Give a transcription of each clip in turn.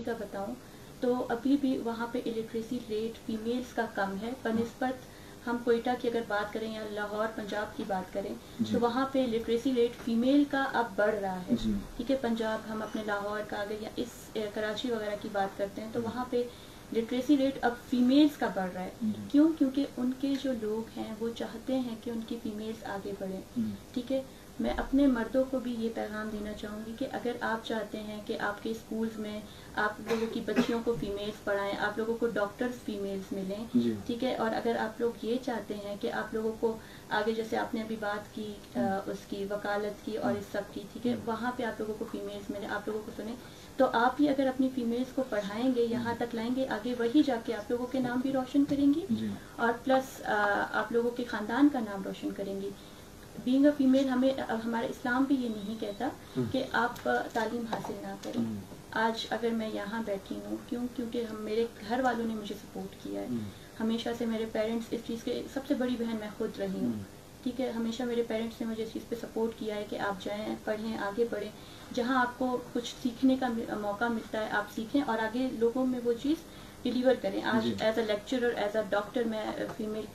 کا بتاؤں تو ابھی بھی وہاں پہ الٹریسی ریٹ فیمیلز کا کم ہے، بہ نسبت ہم کوئٹہ کی اگر بات کریں یا لاہور پنجاب کی بات کریں تو وہاں پہ لٹریسی ریٹ فیمیل کا اب بڑھ رہا ہے۔ ٹھیک ہے، پنجاب، ہم اپنے لاہور کا اگر یا اس اے، کراچی وغیرہ کی بات کرتے ہیں تو وہاں پہ لٹریسی ریٹ اب فیمیلز کا بڑھ رہا ہے۔ کیوں؟ کیونکہ ان کے جو لوگ ہیں وہ چاہتے ہیں کہ ان کی فیمیلز آگے بڑھیں۔ ٹھیک ہے، میں اپنے مردوں کو بھی یہ پیغام دینا چاہوں گی کہ اگر آپ چاہتے ہیں کہ آپ کے اسکولز میں آپ لوگوں کی بچیوں کو فیمیلز پڑھائیں، آپ لوگوں کو ڈاکٹرز فیمیلز ملیں، ٹھیک ہے، اور اگر آپ لوگ یہ چاہتے ہیں کہ آپ لوگوں کو آگے، جیسے آپ نے ابھی بات کی، آ، اس کی وکالت کی اور اس سب کی، ٹھیک ہے، وہاں پہ آپ لوگوں کو فیمیلز ملیں، آپ لوگوں کو سنیں، تو آپ ہی اگر اپنی فیمیلز کو پڑھائیں گے، یہاں تک لائیں گے، آگے وہی جا کے آپ لوگوں کے نام بھی روشن کریں گی اور پلس، آ، آپ لوگوں کے خاندان کا نام روشن کریں گی۔ بینگ اے فیمیل، ہمیں، ہمارا اسلام بھی یہ نہیں کہتا کہ آپ تعلیم حاصل نہ کریں۔ آج اگر میں یہاں بیٹھی ہوں، کیوں؟ کیونکہ ہم، میرے گھر والوں نے مجھے سپورٹ کیا ہے۔ ہمیشہ سے میرے پیرنٹس اس چیز کے، سب سے بڑی بہن میں خود رہی ہوں۔ ٹھیک ہے، ہمیشہ میرے پیرنٹس نے مجھے اس چیز پہ سپورٹ کیا ہے کہ آپ جائیں، پڑھیں، آگے بڑھیں۔ جہاں آپ کو کچھ سیکھنے کا م-، موقع ملتا ہے، آپ سیکھیں اور آگے لوگوں میں وہ چیز ڈیلیور کریں۔ آج as a lecturer, as a doctor, میں female,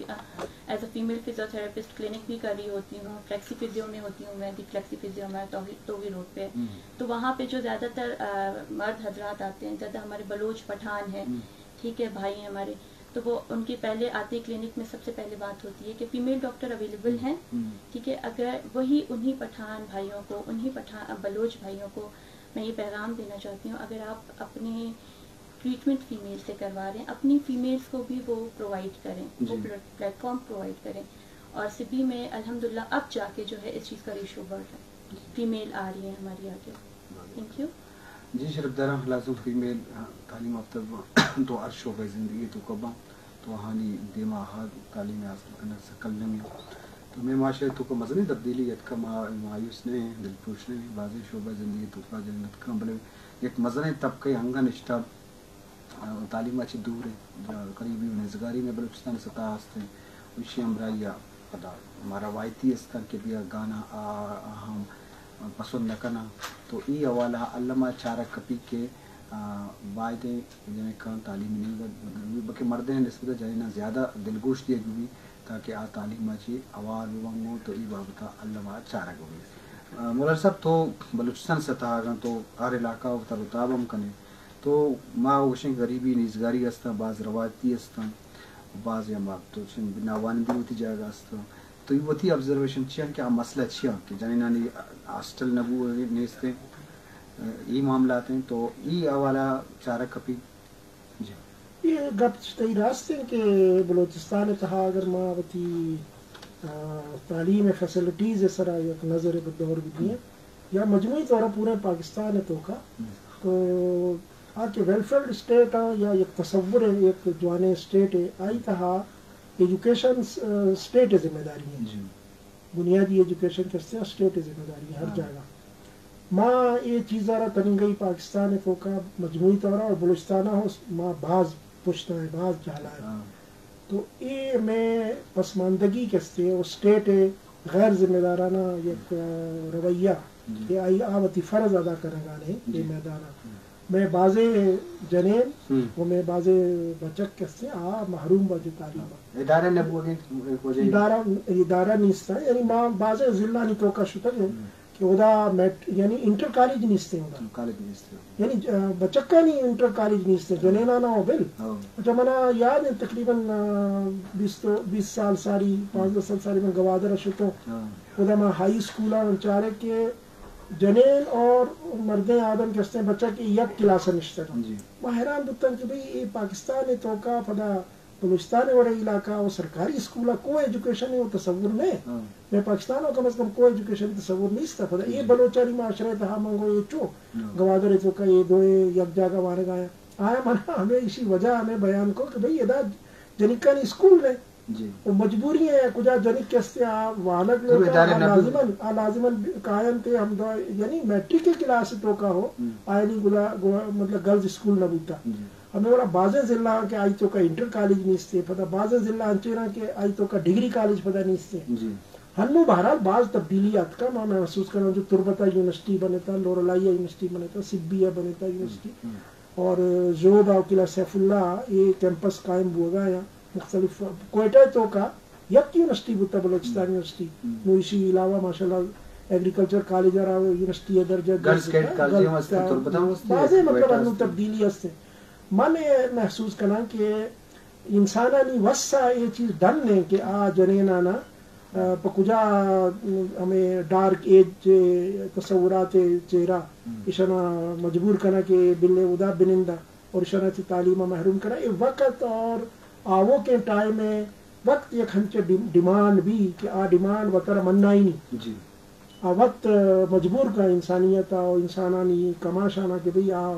as a female physiotherapist clinic بھی کر رہی ہوتی ہوں، فلیکسی فزیو میں ہوتی ہوں، میں دی فلیکسی فزیو، میں توحید، توحید روڈ پہ۔ تو وہاں پہ جو زیادہ تر، آ، مرد حضرات آتے ہیں، زیادہ ہمارے بلوچ، پٹھان ہیں، ٹھیک ہے، بھائی ہیں ہمارے، تو وہ ان کی پہلے آتے ہی کلینک میں سب سے پہلے بات ہوتی ہے کہ فیمیل ڈاکٹر اویلیبل ہیں، ٹھیک ہے، اگر وہی انہی پٹھان بھائیوں کو، انہی پٹھان، بلوچ بھائیوں کو میں یہ پیغام دینا چاہتی ہوں، اگر آپ اپنے ٹریٹمنٹ فیمیل سے کروا رہے ہیں، اپنی فیمیلز کو بھی وہ پرووائیڈ کریں، وہ پلیٹ فارم پرووائیڈ کریں۔ اور سبی میں الحمدللہ اب جا کے جو ہے اس چیز کا ریشو بڑھ رہا ہے، فیمیل آ رہی ہیں ہماری آگے۔ Thank you. جی شرف داراں، لازم فیمیل، آ، تعلیم یافتہ بباں تو ہر شعبہ زندگی توکا باں تو آہانی دیما آہاں تعلیم حاصل کنگ سک المی۔ تو مئے معاشرہ توکا مزنیں تبدیلی اتکا، ما مایوس نہ ایں، دلپروش نہ ایں، بازیں شعبہ زندگی توکا جنین اتکاں، بلے یک مزنیں طبقہ انگہ نشتہ، آ، تعلیم ءَ چہ دور ایں، قریبی و نیزگاری مئے بلوچستان سطح است ایں، ایشی ہمراہی ءَ پدا ما روایتی استاں کہ بیا گانا آ، آ ہم پسند نہ کناں۔ تو ای حوالہ ءَ الما چارگ کپی کہ، آ، بایدیں جنکاں تعلیم نیمگ ءَ بلکہ مردیں نسبت ءَ جنیناں زیادہ دلگوش دیگ بہ بیت تاکہ آ تعلیم ءَ چہ ہوار بہ بنت گوں، تو ای بابت ءَ الما چارگ بہ بیت۔ آ، مولانا صاحب، تو بلوچستان سطح ءَ اگاں تو ہر علاقہ ءَ وتا رتاب ہم کنے، تو ما گوشیں غریبی نیزگاری استاں، باز روایتی استاں، باز یا ما تو چن ناوانندی وتی جاگہ استاں۔ تو ای وتی آبزرویشن چی انت کہ آ مسئلہ چی انت کہ جنینانی ہاسٹل نہ بو نیست انت، ای معاملات انت، تو ای حوالہ چارگ کپی؟ جی۔ یہ گپ تئی راست انت کہ بلوچستان تہا اگر ما وتی، آ، تعلیم فیسلٹیز سرا یک نظر بہ دور بدیاں، یا مجموعی طور پورے پاکستان توکا، تو آ کہ ویلفیئر اسٹیٹ آ یا یک تصور ہے، یک جوانیں اسٹیٹ ہے، آئی تہا ایجوکیشن، آ، اسٹیٹ ذمہ داری ہے۔ جی۔ بنیادی ایجوکیشن کستے اسٹیٹ ذمہ داری ہے ہر جاگہ۔ ما یہ چیز را تننگئی پاکستان توکا مجموعی طور اور بلوچستان ہو ما باز پشت ہے، باز جالا ہے۔ تو اے مئے پسماندگی کستے و اسٹیٹ ء غیر ذمہ دارانہ یک، آ، رویہ کہ آئی آ وتی فرض ادا کنگانے اے میدان ء۔ مئے بازیں جنین و مئے بازیں بچک کستے آ محروم باجے تعلیم ء۔ ادارہ نہ بوگیں وجہ ادارہ، ادارہ نیست، یعنی ما بازیں ضلع نی توکا شتگ کہ ادا میٹ-، یعنی انٹر کالج نیست ایں ادا۔ کالج نیست ایں۔ یعنی، آ، بچکانی انٹر کالج نیست ایں، جنینانا و بل۔ اچھا، منا یاد ایں تقریباً، آ، بیست، بیست سال ساری، پانزدہ سال ساری من گوادر شتوں۔ ادا ما ہائی اسکولاں چارے کہ جنین اور مردیں آدم کہ استیں بچک یک کلاس نشتگ۔ جی۔ ما حیران بوتن کہ بھئی اے پاکستان توکا پدا بلوچستان ء وڑیں علاقہ و سرکاری اسکول ء کو ایجوکیشن ء تصور نہ۔ مئے پاکستان ء کم از کم کو ایجوکیشن ء تصور نیست۔ پدا اے بلوچانی معاشرہ ء تہا من گوں اے چو گوادر ء توکا اے دوئیں یک جاگہ وانگ ء آیاں۔ آیاں من ہمے ایشی وجہ ہمے بیان کو کہ بھئی ادا جنکانی اسکول نہ۔ جی۔ و مجبوری ہے کجا جنک کستے آ وانگ لوٹا، آ لازمن، آ لازمن کاینت ہمدا، یعنی میٹرک ء کلاس توکا ہو، آیانی گلا، گلا، مطلب گرلز اسکول نہ بوتا۔ جی۔ ہمے وڑا بازیں ضلع آں کہ آئی توکا انٹر کالج نیست ایں، پدا بازیں ضلع انچیں آں کہ آئی توکا ڈگری کالج پدا نیست ایں۔ جی۔ ہنو بہرحال باز تبدیلی آتکا، ما محسوس کناں جو تربت ء یونیورسٹی بنتا، لورالائی ء یونیورسٹی بنتا، سبی ء بنتا یونیورسٹی۔ اور زوب ءَ قلعہ سیف اللہ ءَ اے کیمپس قائم بوگا یا مختلف کوئٹہ ءِ توکا یک یونیورسٹی بوتا، بلوچستان یونیورسٹی۔ نو ایشی علاوہ ماشاءاللہ ایگریکلچر کالج ءَ را یونیورسٹی ءِ درجہ دئیگ بوتا۔ گرلز کیڈٹ کالج ہم است، تربت ہم است، بازیں مطلب کوئٹہ انو است۔ تبدیلی است۔ من اے محسوس کناں کہ انسانانی وس ءَ اے چیز ڈن ایں کہ آ جنینانا، آ، پہ کجا، ہمے ڈارک ایج تصورات ءِ چیرا اشانا مجبور کناں کہ بلے ادا بنندا اور اشانا چہ تعلیم ءَ محروم کناں۔ اے وقت اور آوکیں ٹائم ءَ وقت یک ہنچیں ڈی-، ڈیمانڈ بی کہ آ ڈیمانڈ وترا منائینی۔ جی۔ آ وت مجبور کا انسانیت ءَ و انسانانی کماشانا کہ بھئی آ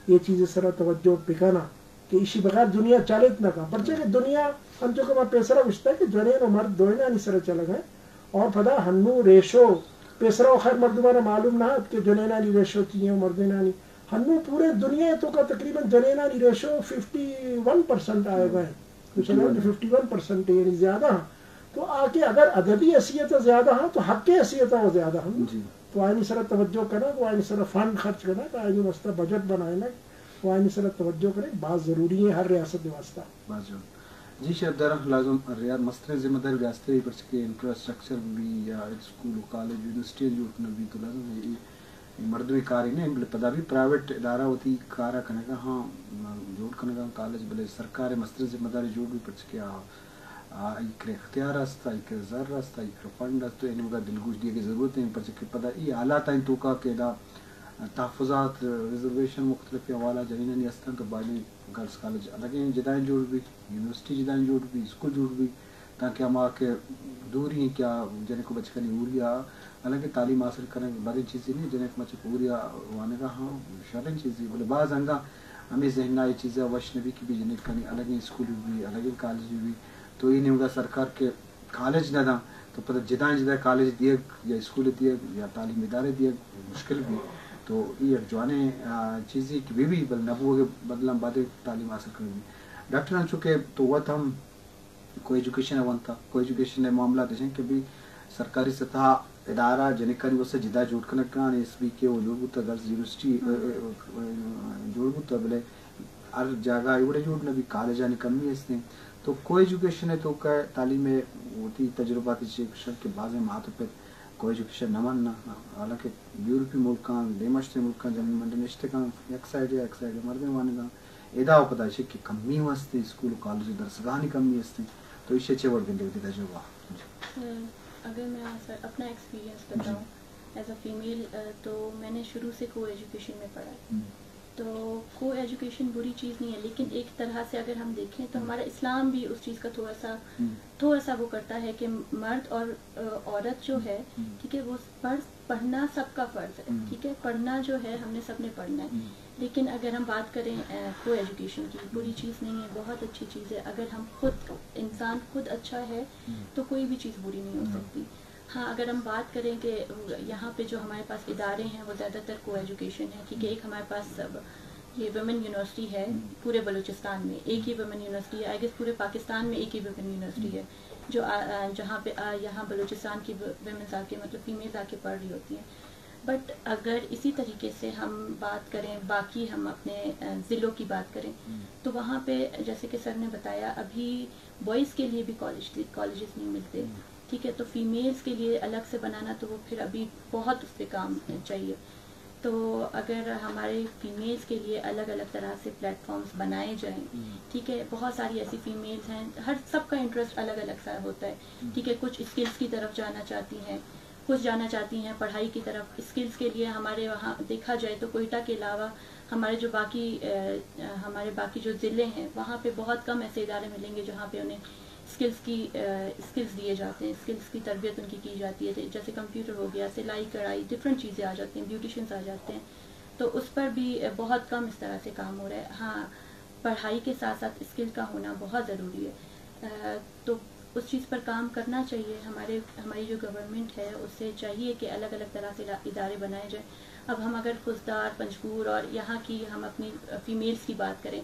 اے چیز ءِ سرا توجہ بکنا کہ ایشی بغیر دنیا چلیت نہ کا، پرچہ کہ دنیا انچو کہ ما پیسرا گوشتا کہ جنین و مرد دوئینانی سرا چلگا ایں۔ اور پدا ہنو ریشو پیسرا و خیر مردمانا معلوم نہ ات کہ جنینانی ریشو چی ایں و مردینانی۔ ہنو پورے دنیا ءِ توکا تقریباً جنینانی ریشو ففٹی ون پرسنٹ آئیگا ایں۔ تو چلو کہ ففٹی ون پرسنٹ یعنی زیادہ ہاں۔ تو آ کہ اگر عددی حیثیت ءَ زیادہ ہاں تو حق حیثیت ءَ وہ زیادہ ہاں۔ جی۔ تو آئینی سرا توجہ کنگ و آئینی سرا فنڈ خرچ کنگ، آئینی واسطہ بجٹ بنائینگ و آئینی سرا توجہ کنگ باز ضروری ایں ہر ریاست ءِ واسطہ۔ باز جوان۔ جی شیف، در لازم ریا-، مستریں ذمہ داری ریاست ءِ، پرچہ کہ انفراسٹرکچر بی یا اسکول و کالج یونیورسٹی جوڑ کنگ بی تو لازم اے، اے مردمی کارے نہ، بلے پدا بی پرائیویٹ ادارہ وتی کارا کنگا ہاں، جوڑ کنگا کالج، بلے سرکار ءِ مستریں ذمہ داری جوڑ بی، پرچہ کہ آ، آ، آئی کرا اختیار است، آئی کرا زر است، آئی کرا فنڈ است، تو اے نیمگا دلگوش دیگ ءِ ضرورت ایں، پرچہ کہ پدا اے حالات آئیں توکا کہ ادا تحفظات، ریزرویشن مختلف حوالہ جنینانی استن تو باید گرلز کالج الگیں جدائیں جوڑ بی، یونیورسٹی جدائیں جوڑ بی، اسکول جوڑ بی، تاکہ ہما کہ دوری ایں کہ آ جنک و بچکانی اوری ءَ، حالانکہ تعلیم حاصل کنگ بدیں چیزے نہ ایں، جنک بچک اوری ءَ وانگ ءَ ہاں شریں چیزے، بلے باز انگا ہمے ذہن ءَ اے چیز ءَ وش نہ بی کہ بی جنکانی الگیں اسکول بی، الگیں کالج بی، تو اے نیمگا سرکار کہ کالج نہ داں تو پدا جدائیں جدائیں کالج دیگ یا اسکول دیگ یا تعلیم ادارے دیگ مشکل بی۔ تو اے یک جوانیں، آ، چیزے کہ بی بی، بل نہ بوگ ءِ بدلاں بعد تعلیم حاصل کنگ بی۔ ڈاکٹر، انچو کہ تو وت ہم کو ایجوکیشن ءَ ونتا، کو ایجوکیشن ءِ معاملات اش انت کہ بی سرکاری سطح ادارہ جنکانی واسطہ جدا جوڑ کنگ کن، ایس بی کے او جوڑ بوتا، گرلز یونیورسٹی، ا، ا، ا، جوڑ بوتا، بلے ہر جاگہ اے وڑے جوڑ نہ بی، کالجانی کمی است انت۔ تو کو ایجوکیشن ءِ توکا تعلیم ءِ وتی تجربات چے گوشن کہ بازیں مات و پت کو ایجوکیشن نہ مننا، حالانکہ یورپی ملکاں، دیماشتیں ملکاں جنین منڈ نشتگاں، یک سائیڈ یا یک سائیڈ مردیں وانگاں، ادا و پدا ایشی کہ کمی است، اسکول و کالج و درسگاہانی کمی است، تو ایشی چے وڑ گندے وتی تجربہ؟ جی۔ اگر میں سر اپنا ایکسپیرینس بتاؤں، ایز اے فیمیل، تو میں نے شروع سے کو ایجوکیشن میں پڑھا ہے۔ تو کو ایجوکیشن بری چیز نہیں ہے، لیکن ایک طرح سے اگر ہم دیکھیں تو ہمارا اسلام بھی اس چیز کا تھوڑا سا، تھوڑا سا وہ کرتا ہے کہ مرد اور، آ، عورت جو ہے، ٹھیک ہے، وہ پڑھ، پڑھنا سب کا فرض ہے، ٹھیک ہے، پڑھنا جو ہے ہم نے سب نے پڑھنا ہے۔ لیکن اگر ہم بات کریں، آ، کو ایجوکیشن کی، بری چیز نہیں ہے، بہت اچھی چیز ہے۔ اگر ہم خود، انسان خود اچھا ہے تو کوئی بھی چیز بری نہیں ہو سکتی۔ ہاں، اگر ہم بات کریں کہ یہاں پہ جو ہمارے پاس ادارے ہیں، وہ زیادہ تر کو ایجوکیشن ہے، ٹھیک ہے۔ ایک ہمارے پاس سب یہ ویمن یونیورسٹی ہے پورے بلوچستان میں، ایک ہی ویمن یونیورسٹی ہے، آئی گیس پورے پاکستان میں ایک ہی ویمن یونیورسٹی ہے، جو آ، آ، جہاں پہ، آ، یہاں بلوچستان کی ویمنز آ کے، مطلب فیمیلز آ کے پڑھ رہی ہوتی ہیں۔ بٹ اگر اسی طریقے سے ہم بات کریں، باقی ہم اپنے، آ، ضلعوں کی بات کریں، تو وہاں پہ جیسے کہ سر نے بتایا، ابھی بوائز کے لیے بھی کالج، کالجز نہیں ملتے، ٹھیک ہے، تو فیمیلز کے لیے الگ سے بنانا تو وہ پھر ابھی بہت اس پہ کام چاہیے۔ تو اگر ہمارے فیمیلز کے لیے الگ الگ طرح سے پلیٹ فارمز بنائے جائیں، ٹھیک ہے، بہت ساری ایسی فیمیلز ہیں، ہر سب کا انٹرسٹ الگ الگ سا ہوتا ہے، ٹھیک ہے، کچھ اسکلز کی طرف جانا چاہتی ہیں، کچھ جانا چاہتی ہیں پڑھائی کی طرف۔ اسکلز کے لیے ہمارے وہاں دیکھا جائے تو کوئٹہ کے علاوہ ہمارے جو باقی، آ، ہمارے باقی جو ضلع ہیں، وہاں پہ بہت کم ایسے ادارے ملیں گے جہاں پہ انہیں اسکلز کی، آ، اسکلز دیے جاتے ہیں، اسکلز کی تربیت ان کی کی جاتی ہے، جیسے کمپیوٹر ہو گیا، سلائی کڑھائی، ڈفرینٹ چیزیں آ جاتی ہیں، بیوٹیشنز آ جاتے ہیں، تو اس پر بھی، آ، بہت کم اس طرح سے کام ہو رہا ہے۔ ہاں، پڑھائی کے ساتھ ساتھ اسکل کا ہونا بہت ضروری ہے۔ آ، تو اس چیز پر کام کرنا چاہیے۔ ہمارے، ہماری جو گورنمنٹ ہے، اسے چاہیے کہ الگ الگ طرح سے ادارے بنائے جائیں۔ اب ہم اگر خضدار، پنجگور اور یہاں کی ہم اپنی فیمیلز کی بات کریں،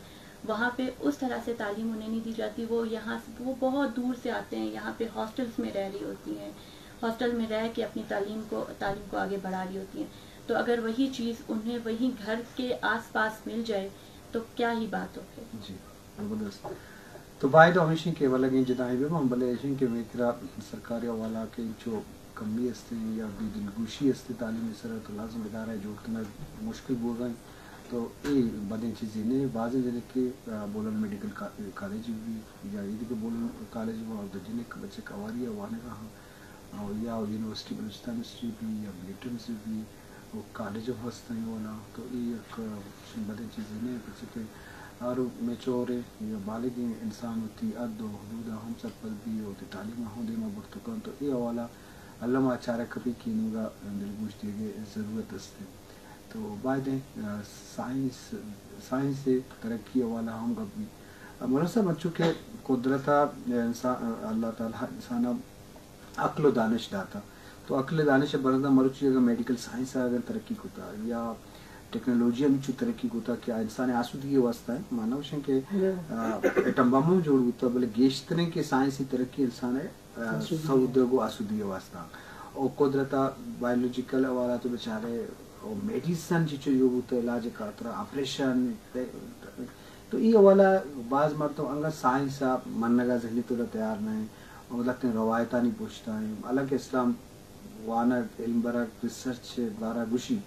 وہاں پہ اس طرح سے تعلیم انہیں نہیں دی جاتی۔ وہ یہاں سے، وہ بہت دور سے آتے ہیں، یہاں پہ ہاسٹلز میں رہ رہی ہوتی ہیں، ہاسٹل میں رہ کے اپنی تعلیم کو، تعلیم کو آگے بڑھا رہی ہوتی ہیں۔ تو اگر وہی چیز انہیں وہیں گھر کے آس پاس مل جائے تو کیا ہی بات ہو کہ۔ جی، زبردست۔ تو باید ہمیش انت کہ ولگیں جدائیں بہ باں، بلے ایش انت کہ میترا سرکاری حوالہ کہ انچو کمی است انت یا بے دلگوشی است انت تعلیمی سرا، تو لازم ادارہ جوڑ کنگ مشکل بوگا انت۔ تو اے بدیں چیزے نہ، بازیں جنکے، آ، بولن میڈیکل کا-، کالج بہ بی یا ایدگہ بولن کالج بہ، اور جنک بچک ہواری ء وانگا ہاں۔ او یا یونیورسٹی بلوچستان یونیورسٹی بی یا بی ایٹ ایمز بی، او کالج ہم ہستیں اولا، تو اے یک، آ، بدیں چیزے نہ، پرچہ کہ ہر میچور یا بالغیں انسان وتی حد و حدود ہم سرپد بی، وتی تعلیم ہم دیما برت کن، تو اے حوالہ الم آ چارگ کپی کہ نورا دلگوش دیگے ضرورت است۔ تو باید انت، آ، سائنس، سائنس ترقی حوالہ ہم گپ بی۔ آ، مولانا صاحب، انچو کہ قدرت ء انسان، اللہ تعالی انسان ء عقل و دانش داتا۔ تو عقل دانش ء بندا مروچی اگر میڈیکل سائنس ء اگر ترقی کتا یا ٹیکنالوجی ہم چو ترقی کتا کہ آ انسان آسودگی واسطہ ہے، مانا وشن کہ، آ، ایٹم بم ہم جوڑ بوتا، بلے گیشتریں کہ سائنسی ترقی انسان ء آ، آسودگی۔ سودگ و آسودگی واسطہ۔ او قدرت ء بایولوجیکل حوالہ تو بچارے، او میڈیسن چی چو یو بوتا علاج خاطر آپریشن، تو ای حوالہ باز مردم انگا سائنس ء منگا ذہنی طور تیار نہ ہیں، او لتیں روایتانی پشتا ہیں۔ حالانکہ اسلام وانگ، علم برگ، ریسرچ بارہ گوشی،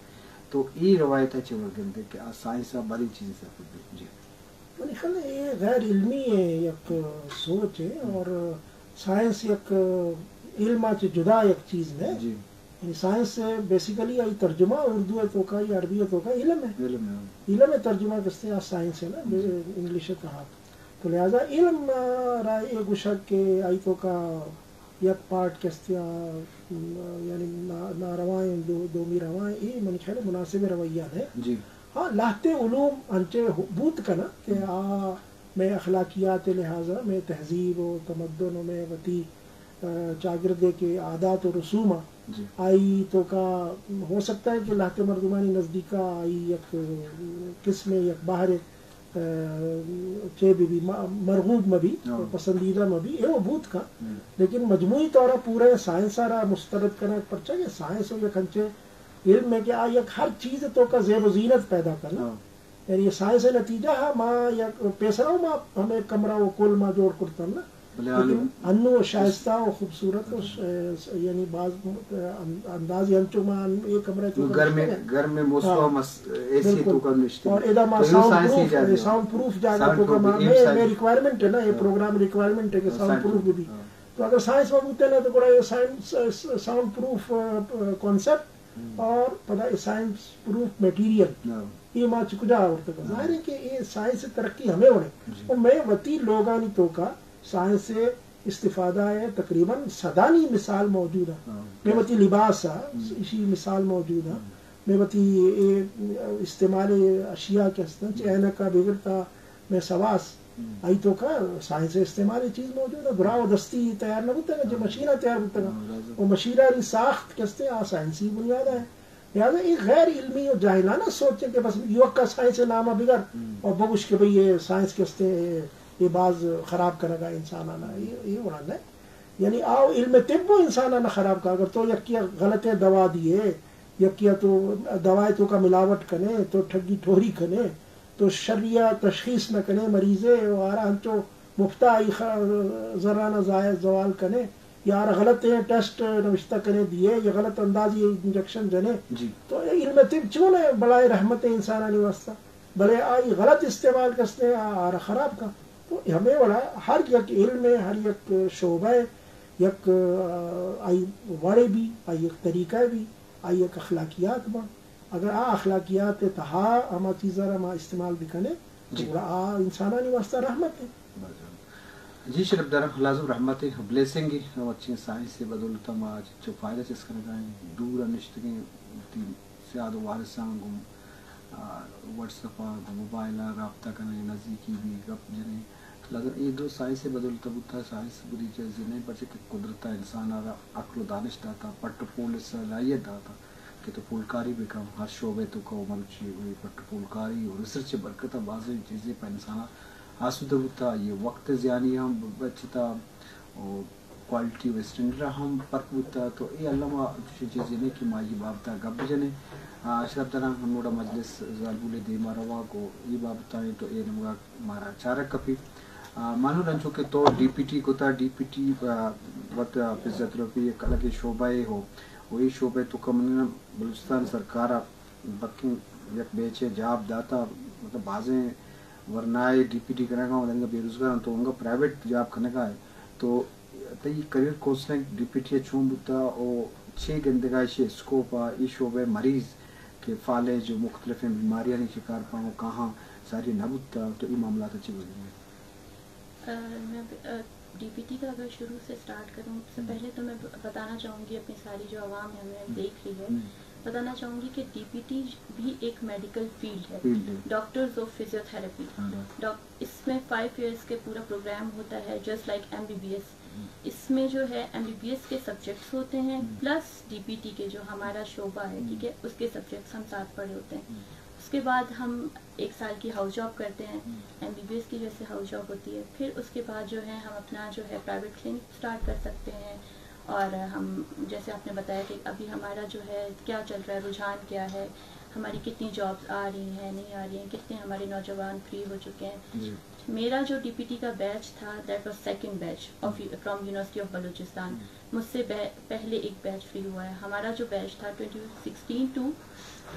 تو ای روایت ء چہ ورگندے کہ آ سائنس ء بلے چیزیں سرپد بی۔ جی۔ منی خیال ء اے غیر علمی ء یک سوچ ہے اور سائنس یک علم ء چہ جدا یک چیز نہ۔ جی۔ یعنی سائنس بیسیکلی آئی ترجمہ اردو ء توکا یا عربی ء توکا علم ہے۔ علم ہے۔ علم ء ترجمہ کستے آ سائنس ہے نا، جی۔ انگلش ء تہا۔ تو لہذا علم ء را اے گوشگ کہ آئی توکا یک پارٹ کستے آ، یعنی نا-، ناروائیں دو-، دومی روائیں، اے منی خیال ء مناسب رویہ نہ۔ جی۔ ہاں، لہتے علوم انچے ہو-، بوت کناں کہ آ مئے اخلاقیات ء لحاظ ء، مئے تہذیب و تمدن و مئے وتی، آ، چاگرد ء کہ عادات و رسوم ء، جی۔ آئی توکا ہو سکتا ہے کہ لہتے مردمانی نزدیکا آئی یک قسم یک بہر، آ، چے بہ بی، م-، مرغوب مہ بی، ہاں۔ پسندیدہ مہ بی، اے و بوت کن۔ ہم۔ لیکن مجموعی طور ء پورے سائنس ء را مسترد کنگ، پرچا کہ سائنس و یک انچے علم ہے کہ آ یک ہر چیز توکا زیب و زینت پیدا کرنا۔ ہاں۔ یعنی یہ سائنس نتیجہ ہے، ما یک پیسرا ما ہمیں کمرہ و کل ما جوڑ کرتن نا۔ بلے لیکن آنو انو شائستہ و خوبصورت و ش-، یعنی باز انداز انچو ما اے کمرہ تو گرم، گرم موسم ہاں۔ مس-، اے سی بالکل۔ تو کم نشتے۔ اور ادا ما تو ساؤنڈ سائنس ہی پروف، جاگہ ہے۔ ساؤنڈ پروف جاگہ تو کم اے میں، سائنس۔ میں ریکوائرمنٹ ہے نا، یہ ہاں۔ پروگرام ریکوائرمنٹ ہے کہ ہاں، ساؤنڈ سائنس پروف بھی۔ ہاں۔ تو اگر سائنس ما بوتے نا تو گڑا یہ سائنس، ساؤنڈ پروف، آ، کانسیپٹ ہم۔ اور پدا اے سائنس پروف میٹیریل، ہاں۔ اے ما چہ کجا آورتگ؟ ہاں۔ ظاہر ہے کہ اے سائنس ترقی ہمیں وڑے۔ جی۔ اور میں وتی لوگانی توکا سائنس استفادہ ہے تقریباً صدانی مثال موجود ہے۔ ہاں۔ میں وتی لباس ہے، ہم۔ اسی مثال موجود ہے۔ ہم۔ میں وتی اے استعمال اشیاء کے ہستن، چہ ہم۔ عینک کا بگڑتا، میں سواس، ہم۔ آئی توکا سائنس استعمال چیز موجود ہے، براہ و دستی تیار نہ بوتا، جو ہاں۔ مشینہ تیار بوتا۔ ہاں، راجہ۔ وہ مشینہ ری ساخت کستے آ سائنسی بنیاد ہے۔ لہذا یہ غیر علمی و جاہلانہ سوچ ہے کہ بس یوکا سائنس نامہ بگر ہم۔ اور بگوش کہ بھئی یہ سائنس کستے یہ باز خراب کرگا انسانانا، یہ، یہ وڑا نہ۔ یعنی آو علم طب و انسانانا خراب کا، اگر تو یکی غلط دوا دیے، یکی تو دوائی توکا ملاوٹ کنے، تو ٹھگی ٹھوری کنے، تو شریا تشخیص نہ کنے مریضے و آرا ہنچو مفتا آئی خ-، زرانا ضائع زوال کنے، یا آرا غلط ٹیسٹ نوشتہ کنے دیے، یا غلط اندازی انجیکشن جنے۔ جی۔ تو علم طب چون ہے بلائے رحمت انسانانی واسطہ، بلے آئی غلط استعمال کستے آ-، آرا خراب کا۔ تو ہمیں وڑا ہر یک علم ہے، ہر یک شعبہ ہے، یک، آ، آئی وڑے بھی، آئی یک طریقہ بھی، آئی یک اخلاقیات با۔ اگر آ اخلاقیات ء تہا ہما چیز ء را ما استعمال بکنیں، تو جی۔ گڑا آ انسانانی واسطہ رحمت ہے۔ جی شرف دارم، لازم رحمت ہے، بلیسنگ ہے۔ ہم اچھیں سائنس ء بدولت ما چو فائدہ چست کنگا ہیں، دور ء نشتگیں وتی سیاد و وارثاں گوں، آ، واٹس ایپ ء گوں موبائل ء رابطہ کنیں، نزیکی بھی گپ جنیں۔ لازم اے دو سائنس ء بدولت بوتا، سائنس بری چیزے نہیں، پرچہ کہ قدرت ء انسان ء را عقل و دانش داتا، پٹ و پول ء صلاحیت داتا۔ کہ تو پولکاری بکن، ہر شعبہ تو کو مروچی وی پٹ پولکاری و ریسرچ برکت ء بازیں چیزے پہ انسان ء آسودہ بوتا، یہ وقت زیانی ہم بچتا و کوالٹی و اسٹینڈرڈ ءَ ہم فرق بوتا، تو اے الم ءَ چوشیں چیزے نہ کہ ما اے بابت ءَ گپ بجنیں۔ آ، اشرف دراں ہم نوڈا مجلس زالبول ءِ دیما رواں گوں اے بابت ءَ تو اے نیمگا مارا چارگ کپی۔ آ، مانور انچو کہ تو ڈی پی ٹی کتا، ڈی پی ٹی، آ، وت، آ، فزیوتھراپی یک الگیں شعبہ ے ہو، و اے شعبہ ءِ توکا من بلوچستان سرکار ءَ بلکیں یک بیچ ءِ جاب داتا، مطلب بازیں ورنائے ڈی پی ٹی کنگا و دنگا بے روزگار انت، تو انگا پرائیویٹ جاب کنگا ہے، تو تئی career counselling D P T ءَ چون بوتا و چے گندگا ایشی اسکوپ ءَ اے شعبہ ءِ مریض کہ فالج و مختلفیں بیماریانی شکار پاں و کاہاں ساری نہ بوتا، تو اے معاملات ءَ چے گوشگ ئے؟ آ، میں اب، آ، ڈی پی ٹی کا اگر شروع سے اسٹارٹ کروں، سب سے ہم۔ پہلے تو میں ب-، بتانا چاہوں گی اپنی ساری جو عوام ہے ہمیں ہم۔ دیکھ رہی ہے، ہم۔ بتانا چاہوں گی کہ ڈی پی ٹی بھی ایک میڈیکل فیلڈ ہے، فیلڈ ہے۔ Doctors of physiotherapy. ہاں، ڈاکٹر۔ ڈاک-، اس میں فائیو ایئرس کے پورا پروگرام ہوتا ہے، just like M B B S. ہم۔ اس میں جو ہے ایم بی بی ایس کے سبجیکٹس ہوتے ہیں، ہم۔ پلس ڈی پی ٹی کے جو ہمارا شعبہ ہے، ہم۔ ٹھیک ہے، اس کے سبجیکٹس ہم ساتھ پڑھے ہوتے ہیں۔ ہم۔ اس کے بعد ہم ایک سال کی ہاؤس جاب کرتے ہیں، ہم۔ ایم بی بی ایس کی جیسے ہاؤس جاب ہوتی ہے۔ پھر اس کے بعد جو ہے ہم اپنا جو ہے پرائیویٹ کلینک اسٹارٹ کر سکتے ہیں۔ اور ہم، جیسے آپ نے بتایا کہ ابھی ہمارا جو ہے کیا چل رہا ہے، رجحان کیا ہے، ہماری کتنی جابس آ رہی ہیں، نہیں آ رہی ہیں، کتنے ہمارے نوجوان فری ہو چکے ہیں۔ جی۔ میرا جو ڈی پی ٹی کا بیچ تھا، that was second batch of، ہم۔ From University of Balochistan۔ ہم۔ مجھ سے بہ-، پہلے ایک بیچ فری ہوا ہے۔ ہمارا جو بیچ تھا twenty sixteen to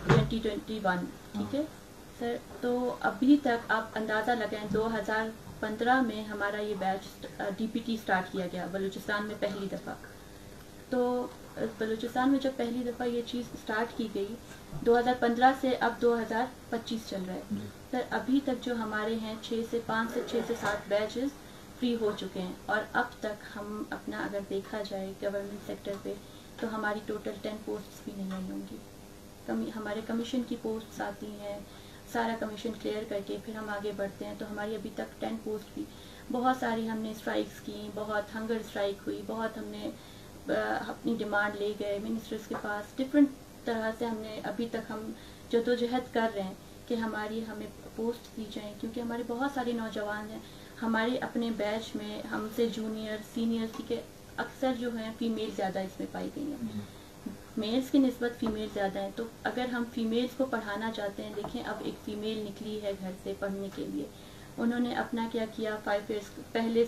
twenty twenty one, ٹھیک ہے؟ ہاں۔ سر، تو ابھی تک آپ اندازہ لگائیں، دو ہزار پندرہ میں ہمارا یہ بیچ، آ، ڈی پی ٹی اسٹارٹ کیا گیا بلوچستان میں پہلی دفعہ۔ تو، آ، بلوچستان میں جب پہلی دفعہ یہ چیز اسٹارٹ کی گئی، دو ہزار پندرہ سے اب دو ہزار پچیس چل رہا ہے۔ جی۔ سر، ابھی تک جو ہمارے ہیں، چھ سے، پانچ سے، چھ سے سات بیچز فری ہو چکے ہیں، اور اب تک ہم اپنا اگر دیکھا جائے گورنمنٹ سیکٹر پہ، تو ہماری ٹوٹل ٹین پوسٹس بھی نہیں آئی ہوں گی۔ کمی-، ہمارے کمیشن کی پوسٹس آتی ہیں، سارا کمیشن کلیئر کر کے پھر ہم آگے بڑھتے ہیں۔ تو ہماری ابھی تک ٹین پوسٹ بھی، بہت ساری ہم نے اسٹرائکس کی، بہت ہنگر اسٹرائک ہوئی، بہت ہم نے، آ، اپنی ڈیمانڈ لے گئے منسٹرز کے پاس، ڈفرینٹ طرح سے ہم نے، ابھی تک ہم جدوجہد کر رہے ہیں کہ ہماری، ہمیں پوسٹ دی جائیں، کیونکہ ہمارے بہت سارے نوجوان ہیں، ہمارے اپنے بیچ میں ہم سے جونیئر، سینئر، ٹھیک ہے، اکثر جو ہیں فیمیل زیادہ اس میں پائی گئی ہیں۔ جی۔ میلز کی نسبت فیمیل زیادہ ہیں، تو اگر ہم فیمیلز کو پڑھانا چاہتے ہیں، دیکھیں اب ایک فیمیل نکلی ہے گھر سے پڑھنے کے لیے، انہوں نے اپنا کیا کیا، فائیو ایئرس پہلے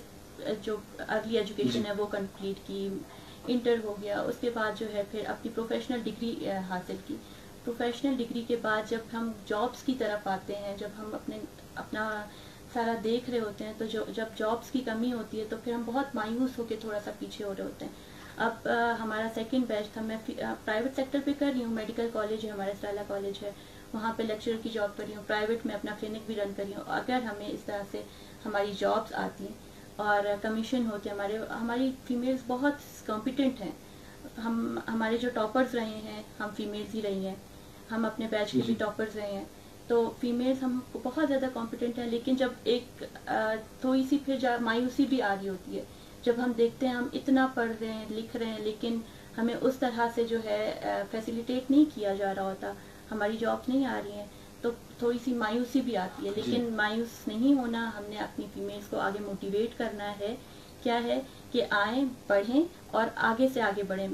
جو ارلی ایجوکیشن جی۔ ہے وہ کمپلیٹ کی، انٹر ہو گیا، اس کے بعد جو ہے پھر اپنی پروفیشنل ڈگری، آ، حاصل کی۔ پروفیشنل ڈگری کے بعد جب ہم جابس کی طرف آتے ہیں، جب ہم اپنے، اپنا سارا دیکھ رہے ہوتے ہیں، تو جو، جب جابس کی کمی ہوتی ہے تو پھر ہم بہت مایوس ہو کے تھوڑا سا پیچھے ہو رہے ہوتے ہیں۔ اب، آ، ہمارا سیکنڈ بیچ تھا، میں فی-، آ، پرائیویٹ سیکٹر پہ کر رہی ہوں، میڈیکل کالج ہے ہمارا، اسٹیلا کالج ہے، وہاں پہ لیکچرر کی جاب کر رہی ہوں، پرائیویٹ میں اپنا کلینک بھی رن کر رہی ہوں۔ اگر ہمیں اس طرح سے ہماری جابس آتی اور کمیشن ہوتے ہمارے، ہماری فیمیلز بہت کمپیٹنٹ ہیں، ہم، ہمارے جو ٹاپرز رہے ہیں، ہم فیمیلز ہی رہی ہیں، ہم اپنے بیچ کے بھی جی۔ ٹاپرز رہے ہیں، تو فیمیلز ہم بہت زیادہ کمپیٹنٹ ہیں، لیکن جب ایک، آ، تھوڑی سی پھر جا مایوسی بھی آ رہی ہوتی ہے، جب ہم دیکھتے ہیں ہم اتنا پڑھ رہے ہیں، لکھ رہے ہیں، لیکن ہمیں اس طرح سے جو ہے، آ، فیسیلیٹیٹ نہیں کیا جا رہا ہوتا، ہماری جاب نہیں آ رہی ہیں، تو تھوڑی سی مایوسی بھی آتی ہے، جی۔ لیکن مایوس نہیں ہونا، ہم نے اپنی فیمیلز کو آگے موٹیویٹ کرنا ہے۔ کیا ہے کہ آئیں، پڑھیں اور آگے سے آگے بڑھیں۔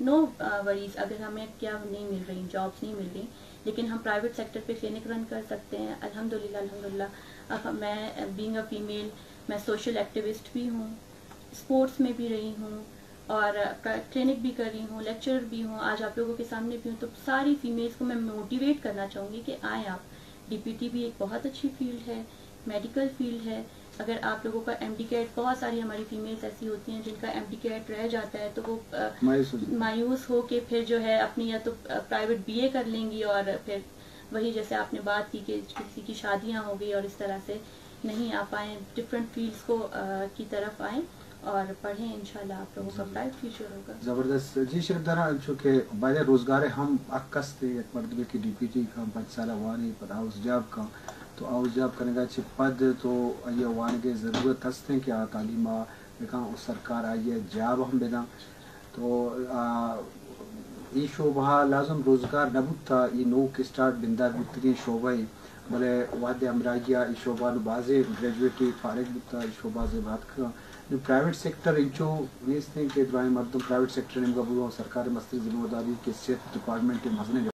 نو، آ، وریز، اگر ہمیں کیا نہیں مل رہی، جابس نہیں مل رہی، لیکن ہم پرائیویٹ سیکٹر پہ کلینک رن کر سکتے ہیں۔ الحمدللہ، الحمدللہ، اب میں، بینگ اے فیمیل، میں سوشل ایکٹیوسٹ بھی ہوں، اسپورٹس میں بھی رہی ہوں اور کلینک بھی کر رہی ہوں، لیکچرر بھی ہوں، آج آپ لوگوں کے سامنے بھی ہوں۔ تو ساری فیمیلز کو میں موٹیویٹ کرنا چاہوں گی کہ آئیں آپ، ڈی پی ٹی بھی ایک بہت اچھی فیلڈ ہے، میڈیکل فیلڈ ہے۔ اگر آپ لوگوں کا ایم ڈی کیٹ، بہت ساری ہماری فیمیلز ایسی ہوتی ہیں جن کا ایم ڈی کیٹ رہ جاتا ہے، تو وہ، آ، مایوس ہو جاتی ہیں۔ مایوس ہو کے پھر جو ہے اپنی یا تو، آ، پرائیویٹ بی اے کر لیں گی اور پھر وہی جیسے آپ نے بات کی کہ کسی کی شادیاں ہو گئی اور اس طرح سے نہیں آ پائیں، ڈفرینٹ فیلڈز کو، آ، کی طرف آئیں اور پڑھیں، انشاءاللہ آپ لوگوں کا جی۔ برائٹ فیوچر ہوگا۔ زبردست۔ جی شرف دانا، چونکہ بایدے روزگار ہم حق است، یک مردمے کہ ڈی پی ٹی کن، پنچ سال وانی، پدا ہاؤس جاب کن، تو ہاؤس جاب کنگا چہ پد تو آئی ء وانگ ء ضرورت ہست انت کہ آ تعلیم ء بکن و سرکار آئی ء جاب ہم بدن۔ تو، آ، اے شعبہ ء لازم روزگار نہ بوت، اے نوک اسٹارٹ بندات بوتگیں شعبہ ء، بلے وہد ء ہمراہی ء اے شعبہ نوں بازیں گریجویٹے فارغ بوت، اے شعبہ ء زیب اتکگ۔ نوں پرائیویٹ سیکٹر انچو نیست انت کہ درائیں مردم پرائیویٹ سیکٹر نیمگا بروان، سرکار مستریں ذمہ داری کہ صحت ڈپارٹمنٹ مزنیں